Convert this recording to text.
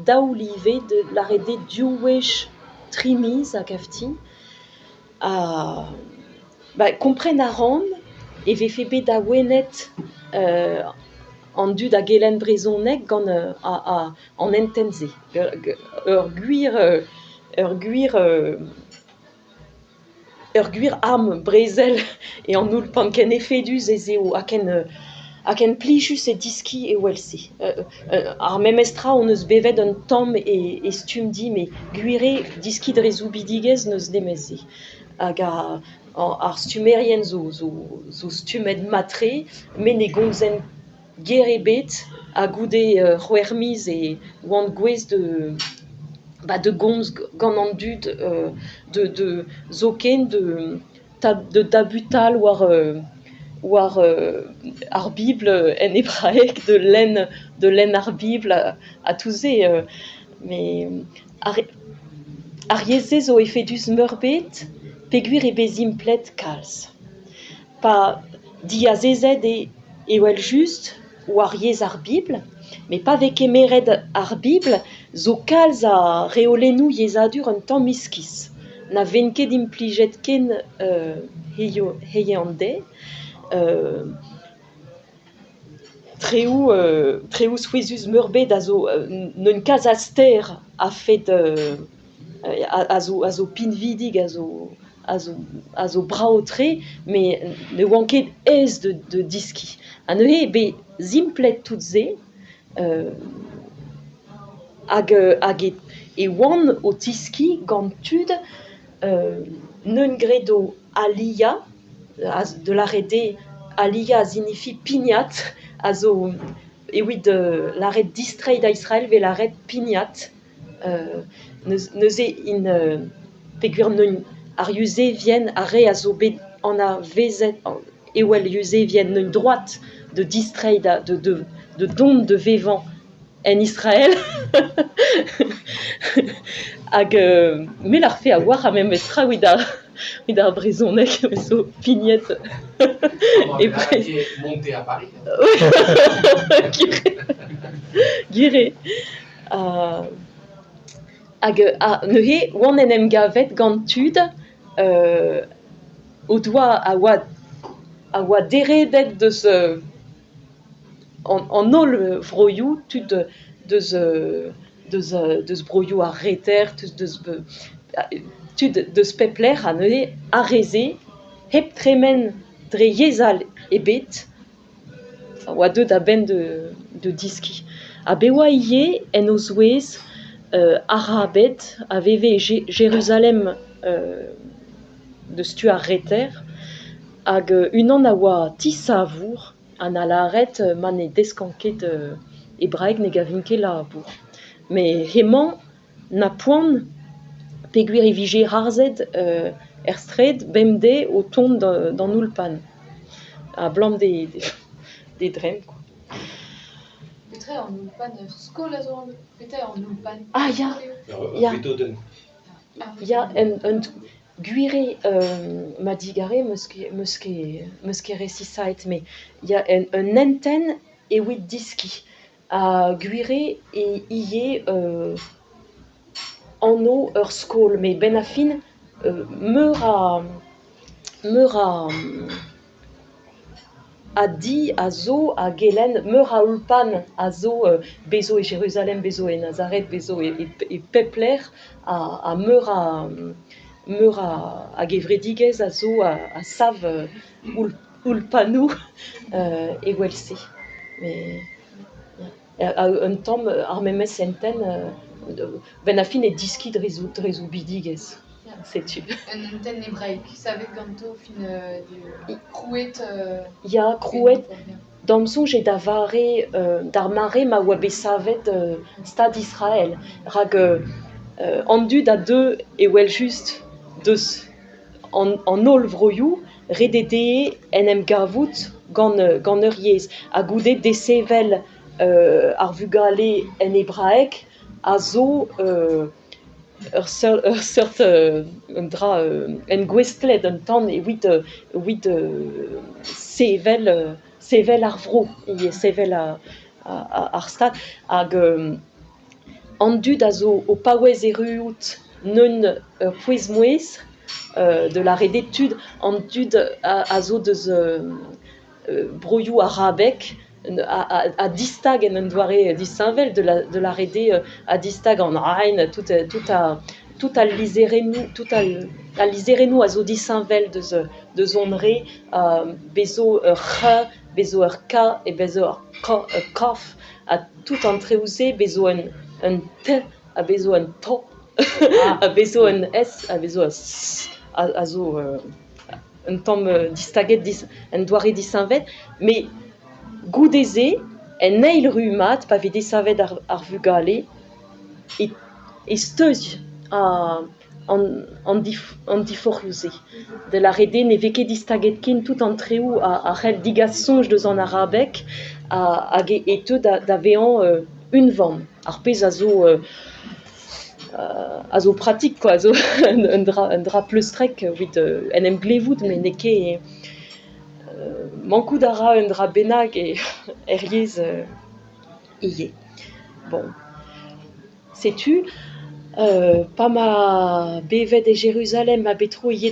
Daou live da lâret eo div wech tri miz a gav din. Ha ba kompren a ran e vefe bet awenet an dud a gelenn brezhoneg gant an hentenn-se. Ur gwir ur gwir ur gwir arm brezel eo an oulpan ken efedus ez eo ha ken ha ken plijus eo deskiñ evel-se. Ar memes tra hon eus bevet un tamm e Stumdi met gwir eo deskiñ dre soubidigezh n'eus nemet se. Hag ar stummerien zo zo zo stummet mat-tre met ne gomzent ger ebet ha goude c'hwec'h miz e oant gouest da ba da gomz gant an dud da da zoken da da dabutal war war ar Bibl en hebraeg, da lenn da lenn ar Bibl ha tout se met ar ar yezh-se zo efedus-meurbet peogwir eo bet simplet kalz. Pa diazezet eo evel-just war yezh ar Bibl, met pa vez kemeret ar Bibl zo kalz a reolennoù yezhadur un tamm iskis na vent ket implijet ken hiziv an deiz. Traoù traoù souezhus-meurbet a zo n'eus kalz a ster a-fet a zo a zo pinvidik a zo a zo a zo brav-tre met ne oan ket aes da deskiñ. Ha neuze eo bet simplet tout se hag hag e oan o teskiñ gant tud neuint graet o aliañ da lâret eo aliañ a sinifi pignat a zo evit lâret distreiñ da Israel 'vez lâret pignat. Neuze int peogwir neuint ar Yuzevien ar re a zo bet anavezet evel Yuzevien neuint droad da distreiñ da da dont da vevañ en Israel hag me 'lârfe a-walc'h ar memes tra evit ar evit ar brezhoneg zo pignet e Breizh. Monter à Paris. Gwir eo. Hag neuze oan en em gavet gant tud o doa a oa a oa deredet deus an holl vroioù, tud deus deus deus broioù ar reter, tud deus tud deus pep lec'h ha neuze ar re-se hep tremen dre yezh all ebet a oa deuet a-benn da deskiñ. Ha bet oa ivez en o zouez Arabed a veve e Jeruzalem deus tu ar reter hag unan a oa tisavour ha 'na lâret ma ne deskan ket hebraeg ne gavin ket labour. Met hemañ na poan peogwir e vije harzet er straed bemdez o tont d'an oulpan abalamour d'e dremm kwa. Petra eo an oulpan? Ur skol a zo anv? Petra eo an oulpan? Ah ya, ya. Ur vetodenn. Ya, un gwir eo ma digarez 'meus ket 'meus ket 'meus ket resisaet met ya un hentenn evit deskiñ. Ha gwir eo ivez anv ur skol met 'benn ar fin meur a meur a a di a zo a gelenn meur a oulpan a zo bez zo e Jeruzalem, bez zo e Nazaret, bez zo e pep lec'h ha meur a meur a gevredigezh a zo a sav oulpanoù evel-se. Met un tamm ar memes hentenn 'benn ar fin e deskiñ dre soubidigezh. Setu. Un hentenn hebraek savet ganto fin krouet. Ya, krouet. D'am soñj eo da vare d'ar mare ma oa bet savet Stad Israel rak an dud a deu evel-just deus an holl vroioù ret eo dezhe en em gavout gant gant ur yezh ha goude desevel ar vugale en hebraeg a zo ur seurt ur seurt un dra engouestlet un tamm evit evit sevel sevel ar vro ivez sevel ar stad hag. An dud a zo o paouez erruout 'neunt ur pouez-mouezh da lâret eo tud an dud a zo deus broioù arabek a distag en un doare disheñvel da lâret eo a distag an ain tout tout al lizherennoù tout al lizherennoù a zo disheñvel deus hon re bez zo ur c'h, bez zo ur k, bez zo ur kaf ha tout an traoù-se bez zo un t ha bez zo un t ha bez zo un s ha bez zo ur s a zo un tamm distaget un doare disheñvel met goude-se en eil rummad pa vez desavet ar vugale e steuz an diforc'hioù-se. Da lâret eo ne vez ket distaget ken tout an traoù a c'hell degas soñj deus an arabeg hag e teu da vezañ unvan, ar pezh a zo a zo pratik kwa, a zo un dra pleustrek evit en em glevout met n'eo ket mankout a ra un dra bennak er yezh ivez. Bon, setu pa 'ma bevet e Jeruzalem ha bet tro ivez.